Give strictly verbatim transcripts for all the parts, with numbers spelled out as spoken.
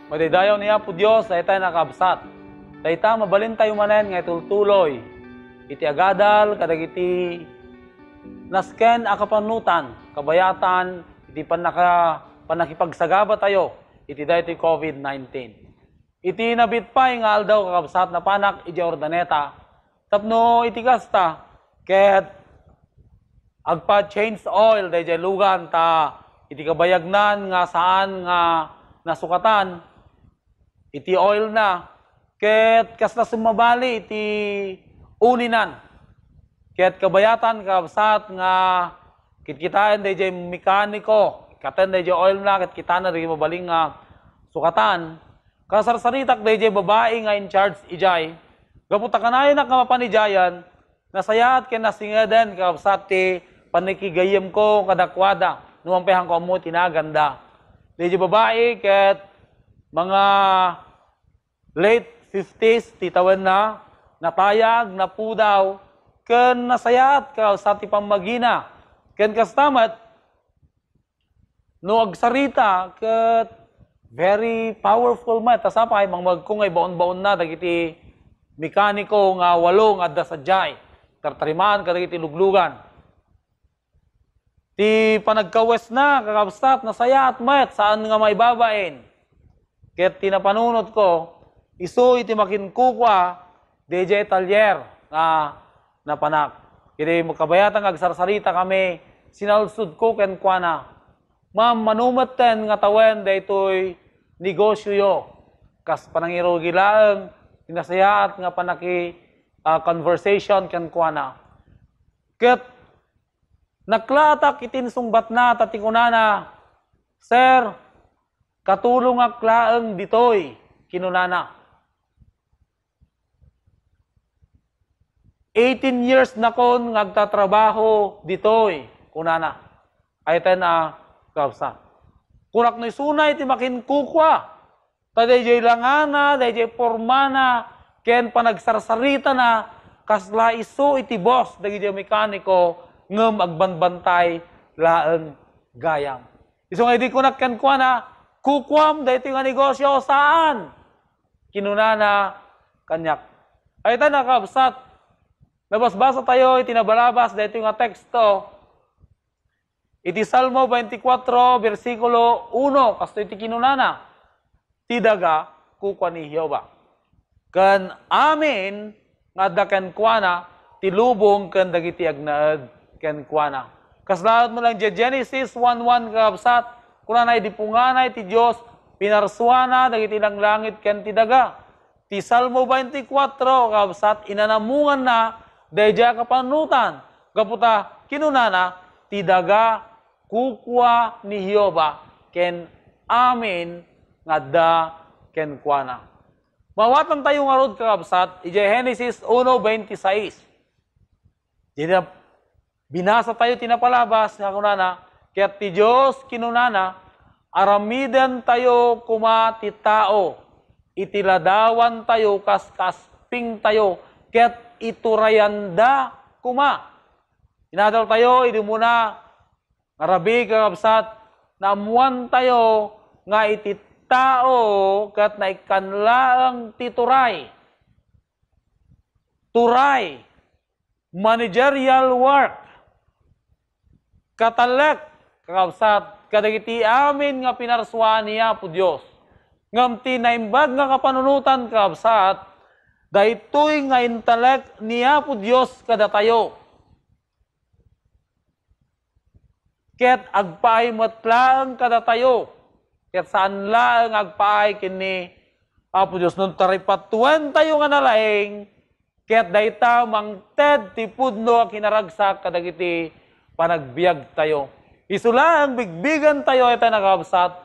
Madaydayaw ni Apo Dios dayta a kakabsat. Dayta mabalintayo manen nga itultuloy iti agadal kadagiti nasken a kapanutan, kabayatan iti pannaka-, pannakipagsagabatayo iti daytoy covid nineteen. Iti nabit pay nga aldaw, kakabsat, napanak idiay Urdaneta tapno iti kasta, ket agpa-change oil daydiay lugan ta iti kabayagnan nga saan nga nasukatan iti oil na, ket kasla summabali iti uninan. Ket kabayatan, kakabsat, nga kitkitaen daydiay mekaniko, ikkaten daydiay oil na, ket kitana dagiti mabalin nga sukatan. Kasarsaritak daydiay babai nga in charge idiay. Gapu ta kanayonak nga mapan idiayen, nasayaat ken nasingeden, kakabsat, ti pannakigayyemko kadakuada, no mapay haanko ammo ti naganda. Daydiay babai ket mga late fifties ti tawenna, natayag, napudaw, ken nasayaat, kakabsat, ti pammagina. Ken kasta met, no agsarita ket very powerful met. Ta sapay, mangmagko nga ibaon-baonna dagiti mekaniko nga walo nga adda sadiay, tartarimaan kadagiti luglugan. Ti panagkawesna, kakabsat, nasayaat met, saan nga maibabain. Ket ti napanunotko, isu iti makinkukua, daydiay talyer nga napanak. Iti kabayatan nga agsarsarita kami, sinalsudko kenkuana, "Ma'am, mano metten nga tawen daytoy negosioyo?" Kas panangirugi laeng, ti nasayaat nga panaki-, ah, conversation kenkuana. Ket naklaatak iti insungbatna ta ti kunana, "Sir, katulongak laeng ditoy," kinunana. "Eighteen years nakon nga agtatrabaho ditoy," kunana. Ay ten a kabsa. Kunak no isuna iti makinkukua. Ta daydiay langana, daydiay pormana, ken panagsarsarita na, kasla isu iti boss dagiti mekaniko, ngem agbanbantay laeng gayam. Isu nga idi kunak kenkuana, "Kukuam daytoy nga negosio, saan?" kinunana kaniak. Ay ta nakabsat, nabasbasa tayo iti nabalabas daytoy nga teksto. Iti Salmo twenty-four, bersikulo uno, kastoy ti kinunana, "Ti daga, kukua ni Jehovah. Ken amin nga adda kenkuana, ti lubong ken dagiti agnaed kenkuana." Kasla met lang di Genesis one one, kakabsat, kunana, "Idi punganay ti Dios, pinarsuana dagiti langlangit ken ti daga." Ti Salmo twenty-four, kakabsat, inanamunganna daydiay a kapanunotan, gapu ta kinunana, "Ti daga kukua ni Jehovah, ken amin nga adda kenkuana." Mawatantayo ngarud, kakabsat, idiay Genesis uno veintiséis. Diay binasa tayo ti napalabas nga kunana, "Ket ti Dios kinunana, aramiden tayo koma ti tao iti ladawan tayo kas kasping tayo, ket iturayanda koma." Inadal tayo, idi umuna nga rabii, kakabsat, naammuan tayo nga iti tao ket naikkan laeng ti turay. Turay. Managerial work. Katalek, kakabsat, kadagiti amin nga pinarsuaan ni Apo Dios. Ngem ti naimbag nga kapanunotan, kakabsat, daytoy nga intalek ni Apo Dios kadatayo. Ket agpaay met laeng kadatayo. Ket saan laeng agpaay ken ni Apo Dios. No taripatuentayo nga nalaing, ket dayta mangted ti pudno a kinaragsak kadagiti panagbiagtayo. Isu laeng bigbigentayo, ay ta nakabsat.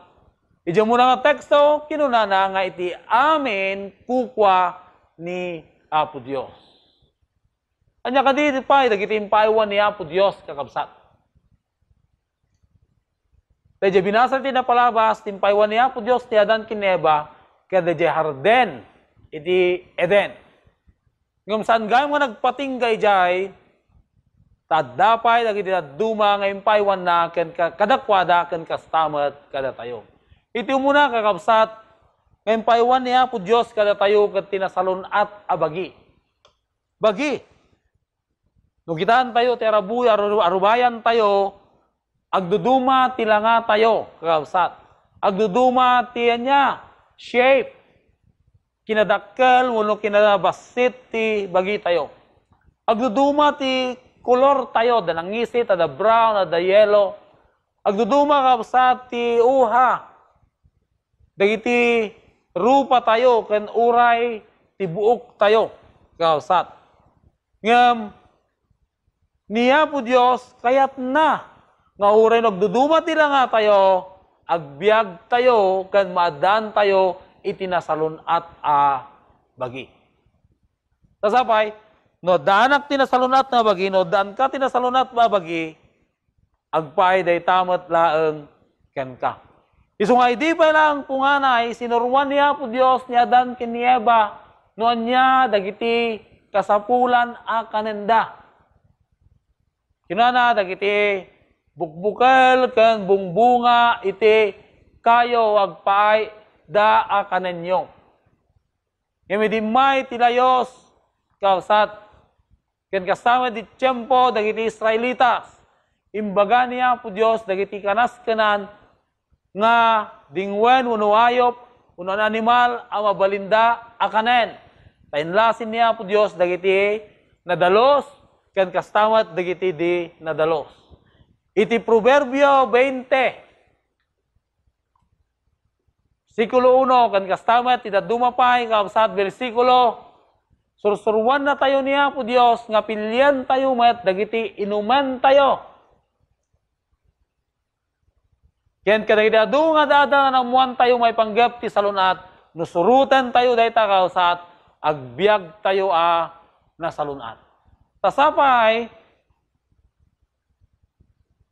Idiay umuna nga teksto, kinunana nga iti amin kukua ni Apo Dios. Ania kadi pay dagiti impaaywan ni Apo Dios, kakabsat? Daydiay binasa ti napalabas, ti impaaywan ni Apo Dios ni Adan ken ni Eva, ket daydiay hardin iti Eden. Ngem saan gayam nga nagpatingga idiay, ta adda pay dagiti dadduma nga impaaywanna ken ka-, kadakuada ken kasta met kadatayo. Iti umuna, kakabsat, nga impaywan ni Apo Dios kadatayo ket ti nasalun-at a bagi. Bagi. No kitaentayo ti arabuy-, aru-, arubayantayo, agduduma ti langatayo, kakabsat. Agduduma ti ania, shape, kinadakkel wenno kinabassit ti bagitayo. Agduduma ti kolortayo, adda nangisit, adda brown, adda yellow. Agduduma, kakabsat, ti uha dagiti rupatayo ken uray ti buoktayo, kakabsat. Ngem ni Apo Dios kayatna nga uray no agduduma ti langatayo, agbiagtayo ken maaddaantayo iti nasalun-at a bagi. Ta sapay, no addaanak ti nasalun-at nga bagi, no addaanka ti nasalun-at a bagi, agpaay dayta met laeng kenka. Isu nga idi pay laeng punganay, sinuroan ni Apo Dios ni Adan ken ni Eva no ania dagiti kasapulan a kanenda. Kinunana, dagiti bukbukel ken bungbunga iti kayo agpaayda a kanenyo. Ngem idi immay ti layus, kakabsat, ken kasta met ti tiempo dagiti Israelitas, imbaga ni Apo Dios dagiti kanaskenan nga dingwen wenno ayup wenno animal a mabalinda a kanen. Ta inlasin ni Apo Dios dagiti nadalus ken kasta met dagiti di nadalus. Iti Proverbio veinte, Bersikulo uno, ken kasta met ti dadduma pay, kakabsat, bersikulo, sursuroannatayo ni Apo Dios nga pilientayo met dagiti inumentayo. Ken kadagiti adu nga adda nga naammoantayo maipanggep ti salun-at, no surotentayo dayta, kakabsat, agbiagtayo a nasalun-at. Ta sapay,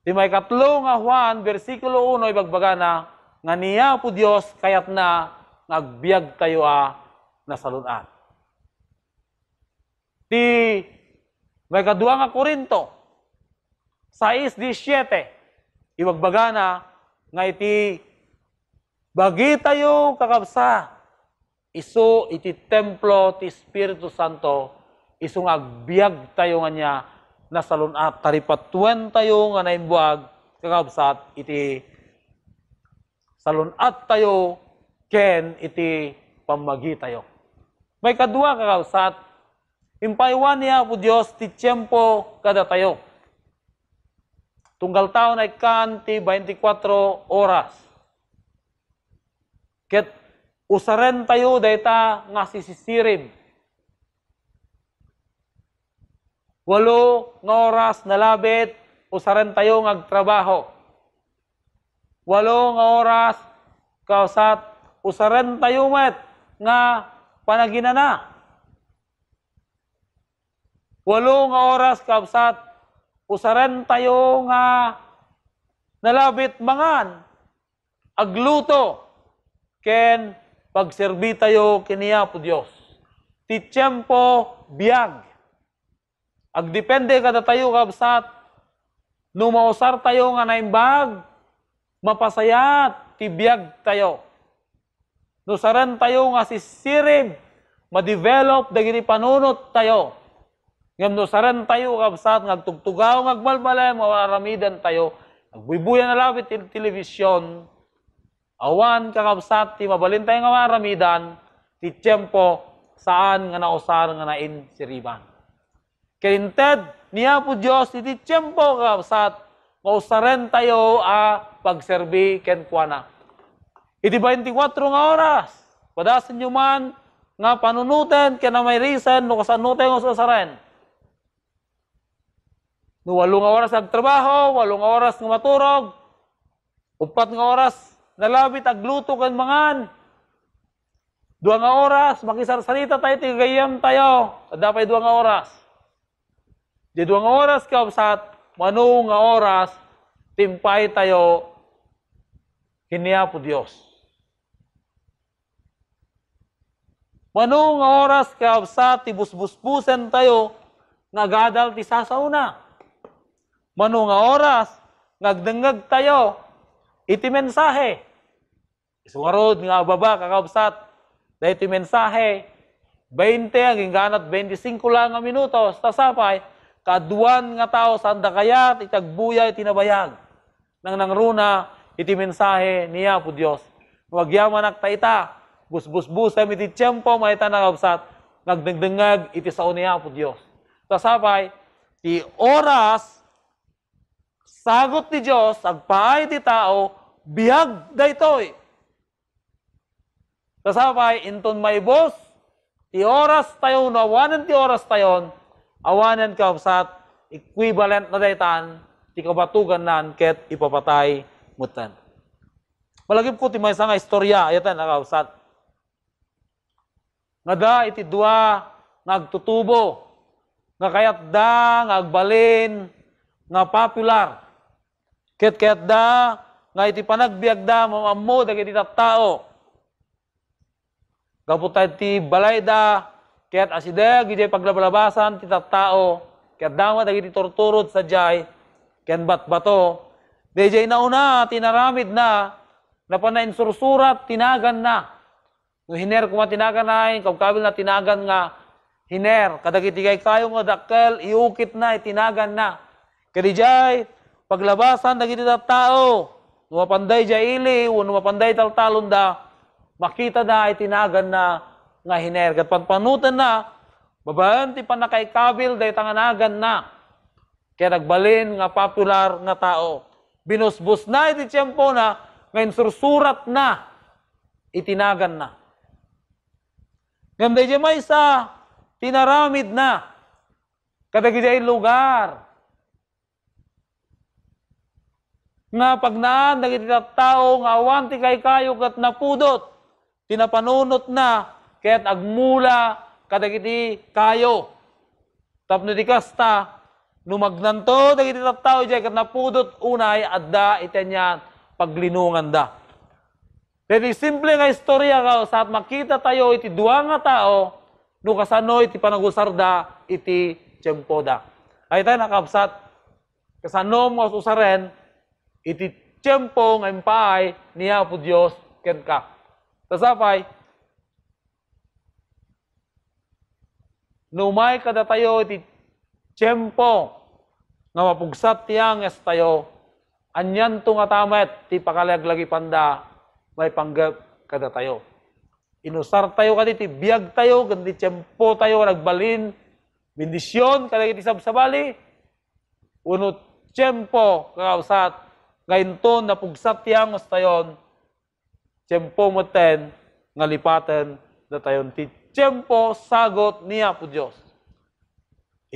ti maikatlo nga Juan, bersikulo uno, ibagbagana nga ni Apo Dios kayatna nga agbiagtayo a nasalun-at. Ti maikadua nga Corinto, sais disiete, ibagbagana nga iti bagitayo, kakabsat, isu iti templo ti Espiritu Santo, isu nga agbiagtayo nga ania, nasalun-at, taripatuentayo nga naimbag, kakabsat, iti salun-attayo ken iti pammagitayo. Maikadua, kakabsat, impaywan ni Apo Dios ti tiempo kadatayo. Tunggal tao naikkan ti twenty-four oras. Ket usarentayo dayta nga sisisirib. Walo nga oras nalabit, usarentayo nga agtrabaho. Walo nga oras, kakabsat, usarentayo met nga panaginana. Walo nga oras, kakabsat, usarentayo nga nalabit mangan, agluto, ken pagserbitayo ken ni Apo Dios. Ti tiempo, biag. Agdepende kadatayo, kakabsat, no mausartayo nga naimbag, mapasayaat ti biagtayo. No usarentayo nga sisirib, ma-develop dagiti panunottayo. Ngem no usarentayo, kakabsat, nga agtugtugaw nga agmalmalem nga aramidentayo, agbuybuya nalabit ti television, awan, kakabsat, ti mabalintayo nga maaramidan, ti tiempo saan nga nausar nga nainsiriban. Ket inted ni Apo Dios iti tiempo, kakabsat, nga usarentayo a pagserbi kenkuana. Iti twenty-four nga oras, padasenyo man nga panunoten ken amayrisen no kasanotayo nga usaren. No walo nga oras agtrabaho, walo nga oras nga maturog, uppat nga oras nalabit agluto ken mangan, dua nga oras, makisarsarita tayo ti gayyemtayo. Adda pay dua nga oras. Di dua nga oras, kakabsat, mano nga oras ti impaytayo ken ni Apo Dios? Mano nga oras, kakabsat, ti busbusbusentayo nga agadal ti sasaona? Mano nga oras nga agdengngegtayo iti mensahe? Isu ngarud nga ababa, kakabsat, Daytoy mensahe, bainte agingganat baintisingko lang nga minutos, ta sapay, kaaduan nga tao saan da kayat iti agbuyaw iti nabayag. Nangnangruna iti mensahe ni Apo Dios. No agyamanak ta ita, busbusbusem iti tiempo, mayat a nakabsat, nga agdengdengngeg iti sao ni Apo Dios. Ta sapay, ti oras, sagut ti Dios, agpaay ti tao, biag daytoy. Ta sapay, inton maibus ti oras tayo, no awanen ti oras tayon, awanen, kabsat, equivalent na daytan ti kabatugannan ket ipapatay metten. Malagipko ti maysa nga istorya, ayaten, a kabsat. Ngada iti dua nga agtutubo, nga kayatda nga agbalin nga popular. Ket kayatda nga iti panagbiagda, maammo dagiti tattao. Gapu ta iti balayda, ket asideg idiay paglabalabasan ti tattao, ket dama dagiti turturod sadiay, ken batbato. Daydiay nauna ti inaramidna, napan nainsursurat ti naganna. No hiner koma ti naganna, inkabkabilna ti nagan nga hiner. Kadagiti kaykayo nga dakkel, iukitna iti naganna. Kadidiay, paglabasan dagiti tattao, no mapanda idiay ili, wenno mapanda italtalonda, makitada iti naganna nga hiner. Ket panpanotenna, babaen ti pannakaikabil dayta nga naganna. Ket agbalin nga popular nga tao. Binusbosna iti tiempona nga insursuratna iti naganna. Ngem daydiay maysa ti inaramidna kadagiti lugar nga pagnaan dagiti tattao nga awan ti kaykayo ket napudot ti napanunotna ket agmula kadagiti kayo. Tapno di kasta, no magnanto dagiti tattao idiay ket napudot unay adda iti anian paglinonganda. Daytoy simple nga istorya, kabsat, makita tayo iti dua nga tao no kasano iti panagusarda iti tiempoda. Ay tayo, nakabsat, kasano mo usaren iti tiempo nga impaay ni Apo Dios kenka. Ta sapay, no umay kadatayo iti tiempo nga mapugsat ti angestayo, anianto ngata met ti pakalaglagipanda maipanggep kadatayo? Inusartayo kadi ti biagtayo ken ti tiempotayo nga agbalin bendision kadagiti sabsabali? Wenno tiempo, kakabsat, nga inton napugsat ti angestayon, tiempo metten nga lipaten datayon ti tiempo sagut ni Apo Dios.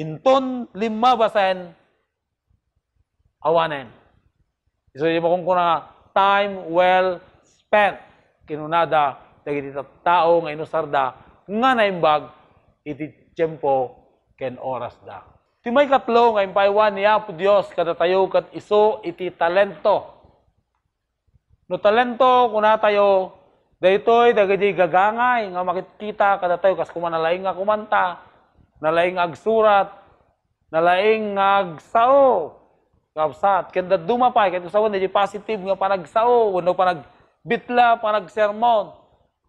Inton limmabasen, awanen. Isu ti makunkuna nga, "Time well spent," kinunada dagiti tattao nga inusarda nga naimbag iti tiempo ken orasda. Ti maikatlo nga impaywan ni Apo Dios kadatayo ket isu iti talento. No talento, kunatayo, daytoy dagiti gagangay nga makitkita kadatayo, kas koma nalaing nga kumanta, nalaing nga agsurat, nalaing nga agsao, kabsat. Ken dadduma pay, ket usawen daydi positive nga panagsao, wenno panagbitla, panagsermon.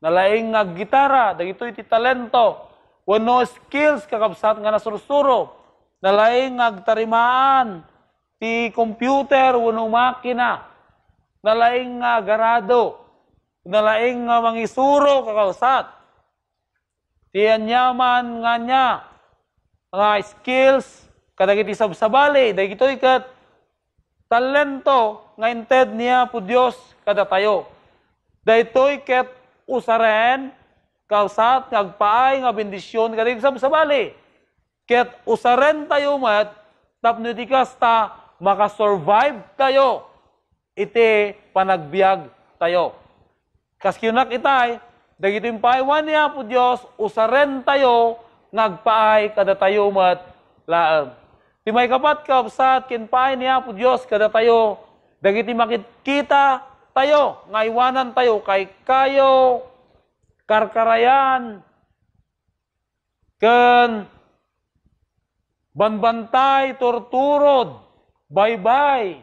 Nalaing nga aggitara, dagitoy ti talento, wenno skills, kakabsat, nga nasursuro. Nalaing nga agtarimaan ti computer wenno makina. Nalaing nga agarado. Nalaing nga mangisuro, kakabsat. Ti aniaman nga ania nga skills kadagiti sabsabali, dagitoy ket talento nga inted ni Apo Dios kadatayo. Daytoy ket usaren, kabsat, nga agpaay nga bendision kadagiti sabsabali. Ket usarentayo met tapno iti kasta, makasurvive tayo iti panagbiag tayo. Kas kinak itay, dagiti impaywan ni Apo Dios, usaren tayo nga agpaay kadatayo met laeng. Ti maikapat, kabsat, ken paay ni Apo Dios kadatayo, dagiti makitkita tayo nga aywanan tayo kaykayo, karkarayan, ken banbantay, turturod, baybay.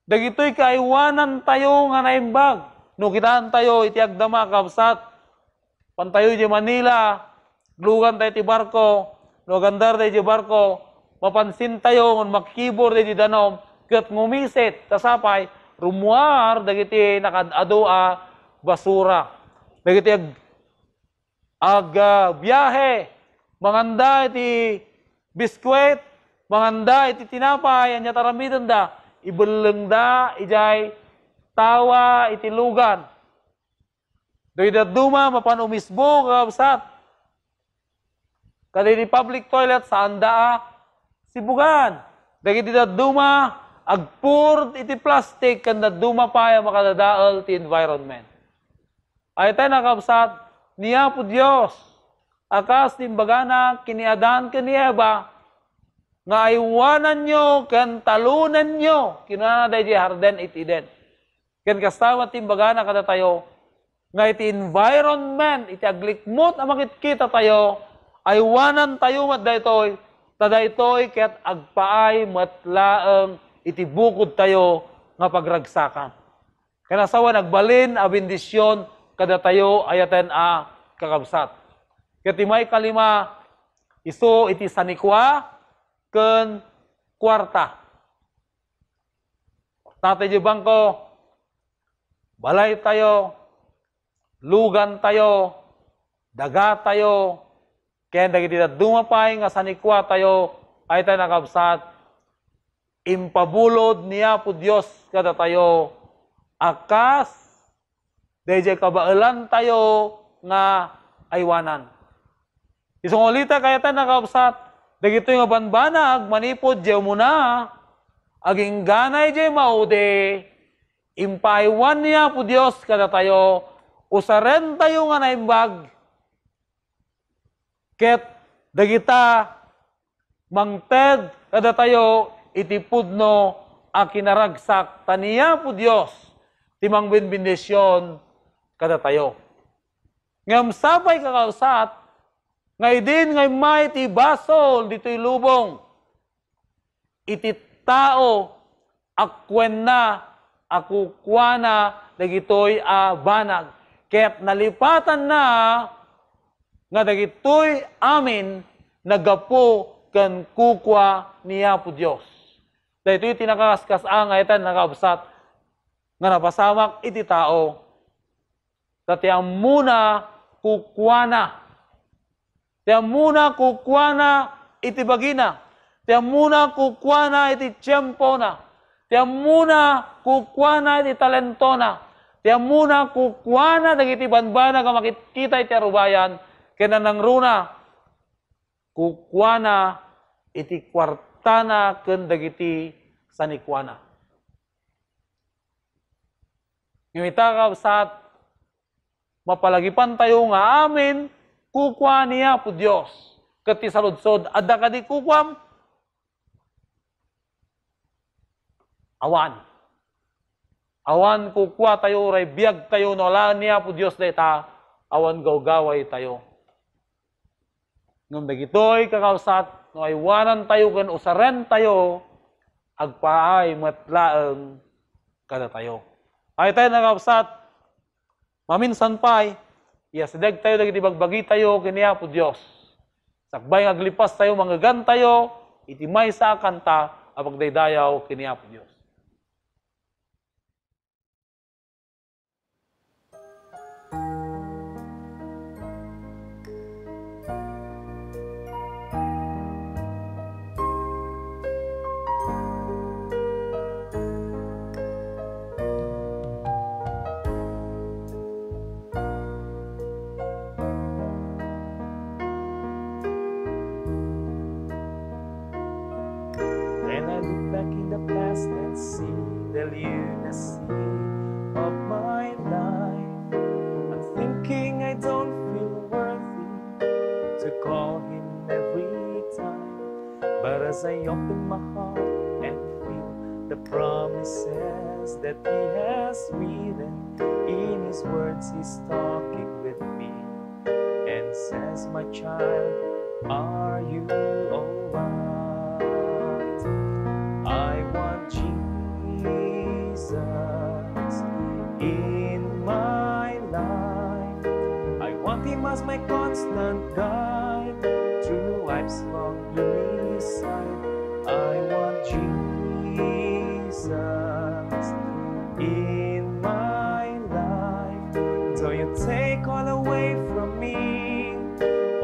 Dagitoy kaaywanan tayo nga naimbag. No kitaan tayo iti agdama, kabsat, Pantayo idiay Manila, lugantayo ti barko, no agandar tayo idiay barko, mapansintayo nga makibor tayo idiay danum, ket ngumisit, ta sapay, rummuar dagiti nakaad-adu a basura. Dagiti ag-, ag-, ah, biyahe, manganda iti biskwit, manganda iti tinapay, ania ti aramidenda, ibellengda idiay tawa iti lugan. Dagiti dadduma, mapan umisbo, kakabsat. Kadagiti public toilet, saanda a sibugan. Dagiti dadduma, agpur iti plastic, ken dadduma pay a makadadael ti environment. Ay tayo, kakabsat, ni Apo Dios, a kas ti imbagana ken ni Adan ken ni Eva, nga aywananyo ken talonenyo, kinunana daydiay Harden iti Eden. Ken kasta met ti imbagana kadatayo, nga iti environment, iti aglikmut a makitkitatayo, aywanantayo met daytoy, ta daytoy ket agpaay met laeng iti bukodtayo nga pagragsakan. Ken asawen, agbalin a bendision kadatayo ayaten a kakabsat. Ket ti maikalima, isu iti sanikua ken kuarta. Tatay di bangko, balaytayo, lugantayo, dagatayo, ken dagiti dadduma pay nga sanikuatayo, ay tayo nakabsat, impabulod ni Apo Dios kadatayo a kas daydiay kabaelantayo nga aywanan. Isu nga ulitek, ay tayo nakabsat, dagitoy nga banbanag manipud diay umuna, agingganay diay maudi, impaaywan ni Apo Dios kadatayo, usarentayo nga naimbag, ket dagita mangted kadatayo iti pudno a kinaragsak, ta ni Apo Dios ti mangbenbendision kadatayo. Ngem sapay, kakabsat, nga idin nga immay ti basol ditoy lubong, iti tao a kuenna a kukuana dagitoy a banag, ket nalipatanna nga dagitoy amin naggapu ken kukua ni Apo Dios. Daytoy ti nakakaskas-a nga itan, nakabsat, nga napasamak iti tao. Ta ti ammona kukuana. Ti ammona kukuana iti bagina. Ti ammona kukuana iti tiempona. Ti ammona kukuana iti talentona. Ti ammona kukuana dagiti banbanag a makitkita iti arubayan, ken nanangruna, kukuana iti kuartana ken dagiti sanikuana. Ngem ita, kabsat, mapalagipantayo nga amin kukua ni Apo Dios. Ket ti saludsod, adda kadi kukuam? Awan. Awan kukuatayo, uray biagtayo, no alaen ni Apo Dios dayta, awan gawgawaytayo. Ngem dagitoy, kakabsat, no aywanantayo ken usarentayo, agpaay met laeng kadatayo. Ay tayo, kakabsat, maminsan pay, iyasidegtayo dagiti bagbagitayo ken ni Apo Dios. Sakbay nga aglipastayo, mangngegantayo iti maysa a kanta a pagdaydayaw ken ni Apo Dios. When I look back in the past and see the lunacy of my life, I'm thinking I don't feel worthy to call him every time. But as I open my heart and feel the promises that he has written in his words, he's talking with me and says, "My child, are you alright?" I want Jesus in my life. I want him as my constant guide through life's long gloomy side. I want Jesus in my life. Though you take all away from me,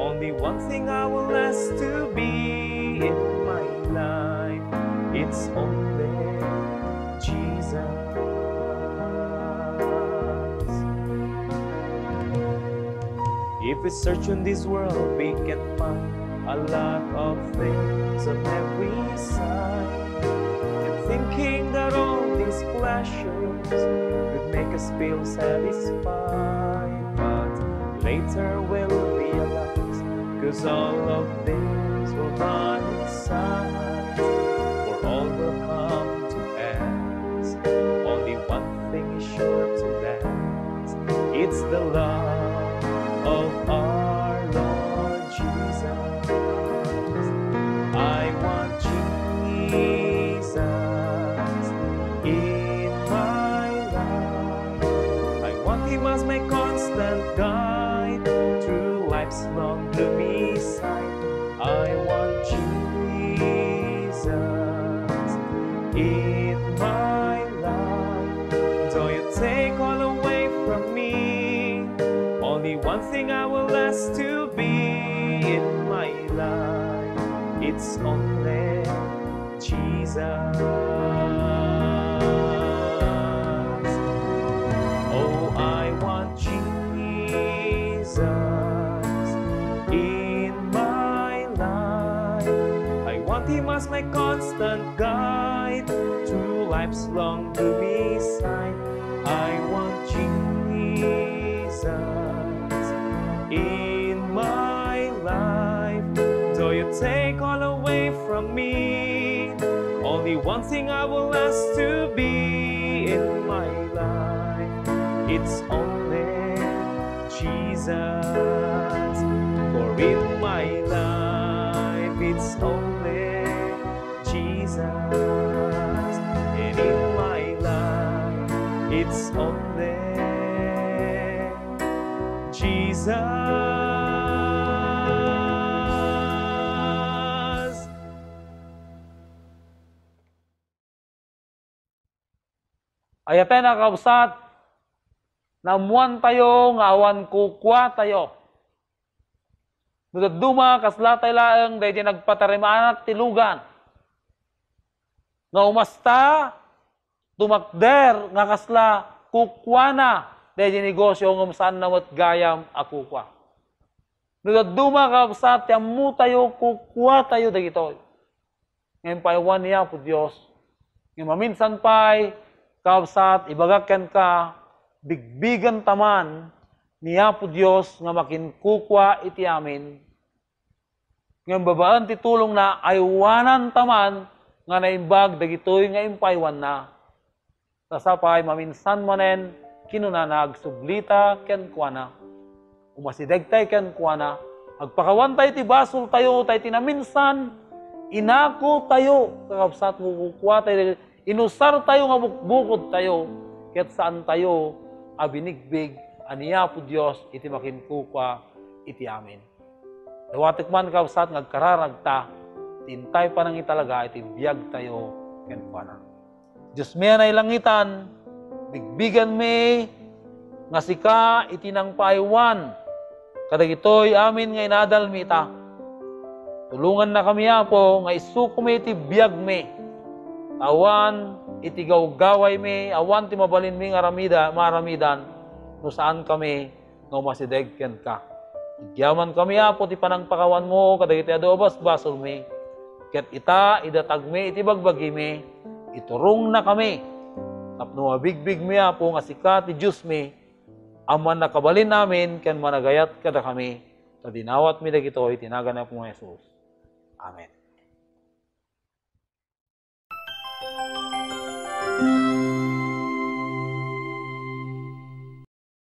only one thing I will ask to be in my life. It's only Jesus. If we search in this world, we can find a lot of things on every side. And thinking that all these pleasures could make us feel satisfied. But later we'll realize, 'cause all of this will vanish, for all will come to pass. Only one thing is sure to last. It's the love of our Lord Jesus. I want Jesus in my life. I want him as my constant guide through life's long gloomy side. I want Jesus in my life. Though you take all away from me, only one thing I will ask to be in my life. It's only Jesus. Oh, I want Jesus in my life. I want him as my constant guide through life's long gloomy side. I want Jesus in my life. Though you take all away from me, only one thing I will ask to be in my life. It's only Jesus. For in my life, it's only Jesus. And in my life, it's only Jesus. Ayaten a kabsat, naammoantayo nga awan kukuatayo. No dadduma, kaslatay laeng daydi nagpatarimaanat ti lugan nga umasta, tumakder nga kasla kukuana daydi negosyo ngem saanna met gayam a kukua. No dadduma, kabsat, ti ammotayo, kukuatayo dagitoy nga impaywan ni Apo Dios. Ngem maminsan pay, kabsat, ibagak kenka, bigbigenta man ni Apo Dios nga makinkukua iti amin. Ngem babaen ti tulongna, aywananta man nga naimbag dagitoy nga impaywanna. Ta sapay, maminsan manen, kinunana, agsublita kenkuana. Umasidegtay kenkuana. Agpakawantay ti basoltayo, ta iti naminsan, inakotayo, kakabsat, kukuatayo, inusartayo nga bukbukodtayo, ket saantayo a binigbig a ni Apo Dios iti makinkukua iti amin. Dawatek man, kabsat, nga agkararagta ti intay panangitalaga iti biagtayo kenkuana. Diosmi a nailangitan, bigbigenmi nga sika iti nangpaaywan kadagitoy amin nga inadalmi ita. Tulongannakami, Apo, nga isukomi iti biagmi. Ta awan iti gawgawaymi, awan ti mabalinmi nga aramida-, maaramidan no saankami nga umasideg kenka. Agyamankami, Apo, ti panangpakawanmo kadagiti adu a basbasolmi. Ket ita, idatagmi iti bagbagimi, iturongnakami. Tapno mabigbigmi, Apo, nga sika ti Diosmi, a mannakabalin amin ken managayat kadakami, ta dinawatmi dagitoy iti nagan ni Apo Jesus. Amen.